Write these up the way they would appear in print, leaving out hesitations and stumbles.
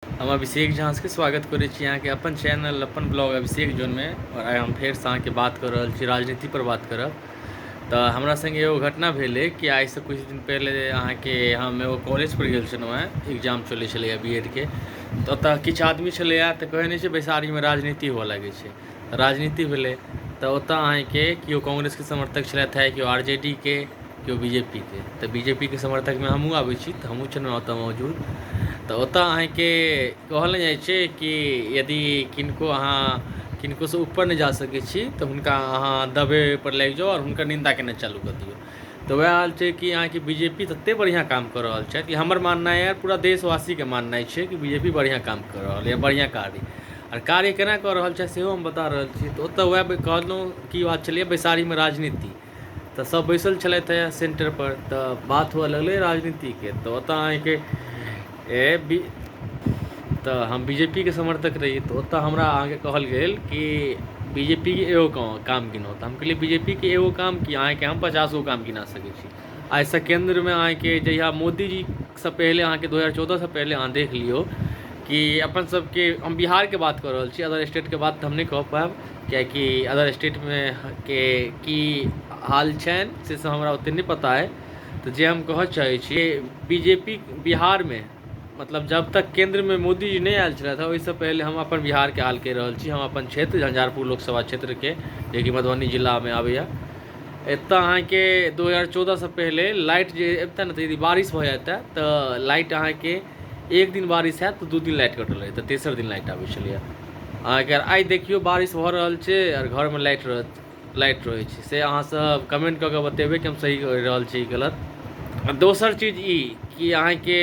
हम अभिषेक झा के स्वागत करै छी अहाँके अपन चैनल अपन ब्लॉग अभिषेक जोनमे। आओर आइ हम फेरसँ अहाँके बात कऽ रहल छी, राजनीतिपर बात करब। तऽ हमरा सङ्गे एगो घटना भेलै कि आइसँ किछु दिन पहिले अहाँके हम एगो कॉलेजपर गेल छलहुँ हेँ। एग्जाम चलै छलैए बी एड के। तऽ ओतऽ किछु आदमी छलैए, तऽ कहै नहि छै बैसारीमे राजनीति हुअ लागै छै, राजनीति भेलै। तऽ ओतऽ अहाँके केओ कांग्रेसके समर्थक छलथि हेँ, केओ आर जे डी के, केओ बी जे पी के। तऽ बी जे पी के समर्थकमे हमहूँ आबै छी, तऽ हमहूँ छलहुँ ओतऽ मौजूद। तऽ ओतऽ अहाँके कहल नहि जाइ छै कि यदि किनको अहाँ किनकोसँ ऊपर नहि जा सकै छी, तऽ हुनका अहाँ दबेपर लागि जाउ आओर हुनकर निन्दा केनाइ चालू कऽ दियौ। तऽ वएह हाल छै कि अहाँके बी जे पी ततेक बढ़िआँ काम कऽ रहल छथि कि हमर माननाइ यऽ, पूरा देशवासीके माननाइ छै कि बी जे पी बढ़िआँ काम कऽ रहल यऽ। बढ़िआँ कार्य आओर कार्य केना कऽ रहल छथि, सेहो हम बता रहल छी। तऽ ओतऽ वएह कहलहुँ की बात छलैए, बैसारीमे राजनीति। तऽ सभ बैसल छलथि हेँ सेन्टरपर, तऽ बात हुअ लगलै राजनीतिके। तऽ ओतऽ अहाँके ए बी तऽ हम बी जे पी के समर्थक रही। तऽ ओतऽ हमरा अहाँके कहल गेल कि बी जे पी के एगो काम गिनाउ। तऽ हम कहलियै बी जे पी के एगो काम की, अहाँके हम 50 गो काम गिना सकै छी। आइसँ केन्द्रमे अहाँके जहिया मोदीजीसँ पहिले, अहाँके 2014सँ पहिले अहाँ देख लियौ कि अपन सबके, हम बिहारके बात कऽ रहल छी, अदर स्टेटके बात तऽ हम नहि कऽ पायब, किएकि अदर स्टेटमे के की हाल छनि से सब हमरा ओतेक नहि पता अइ। तऽ जे हम कहऽ चाहै छी, बी जे पी बिहारमे, मतलब जब तक केन्द्रमे मोदीजी नहि आयल छलथि हँ, ओहिसँ पहिले हम अपन बिहारके हाल कहि रहल छी। हम अपन क्षेत्र झंझारपुर लोकसभा क्षेत्रके, जेकि मधुबनी जिलामे आबैए, एतऽ अहाँके 2014सँ पहिले लाइट जे अबितै ने, तऽ यदि बारिश भऽ जेतै तऽ लाइट अहाँके एक दिन बारिश हैत तऽ 2 दिन लाइट कटल रहै, तऽ तेसर दिन लाइट आबै छलैए अहाँके। आइ देखियौ, बारिश भऽ रहल छै आओर घरमे लाइट रहत, लाइट रहै छै। से अहाँसभ कमेन्ट कऽ कऽ बतेबै कि हम सही कहि रहल छी गलत। दोसर चीज ई कि अहाँके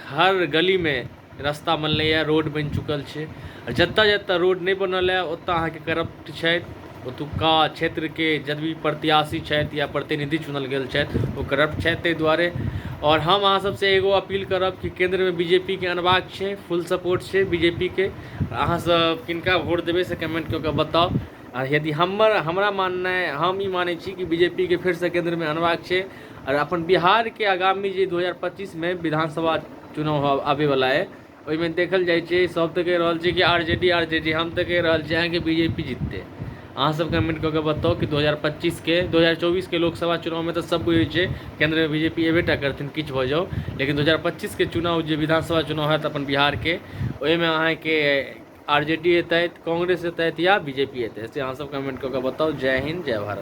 हर गलीमे रास्ता बनलैए, रोड बनि चुकल छै। आओर जतऽ जतऽ रोड नहि बनल अइ, ओतऽ अहाँके करप्ट छथि। ओतुक्का क्षेत्रके जतबी प्रत्याशी छथि या प्रतिनिधि चुनल गेल छथि, ओ करप्ट छथि, ताहि दुआरे। आओर हम अहाँ सबसँ एगो अपील करब कि केन्द्रमे बी जे पी के अनबाक छै, फुल सपोर्ट छै बी जे पी के। अहाँसब किनका वोट देबै, से कमेन्ट कऽ कऽ बताउ। आ यदि हमर हमरा माननाइ, हम ई मानै छी कि बी जे पी के फेरसँ केन्द्रमे अनबाक छै। आओर अपन बिहारके आगामी जे 2025मे विधानसभा चुनाव आबैवला अइ, ओहिमे देखल जाइ छै, सभ तऽ कहि रहल छै कि R J D, R J D, हम तऽ कहि रहल छी अहाँके बी जे पी जिततै। अहाँसभ कमेन्ट कऽ कऽ बताउ कि 2025के, 2024के लोकसभा चुनावमे तऽ सब बुझै छै केन्द्रमे बी जे पी एबे टा करथिन, किछु भऽ जाउ। लेकिन 2025के चुनाव जे विधानसभा चुनाव हैत अपन बिहारके, ओहिमे अहाँके आर जे डी एतथि, कांग्रेस एतथि या बी जे पी एतथि, से अहाँसभ कमेन्ट कऽ कऽ बताउ। जय हिन्द, जय भारत।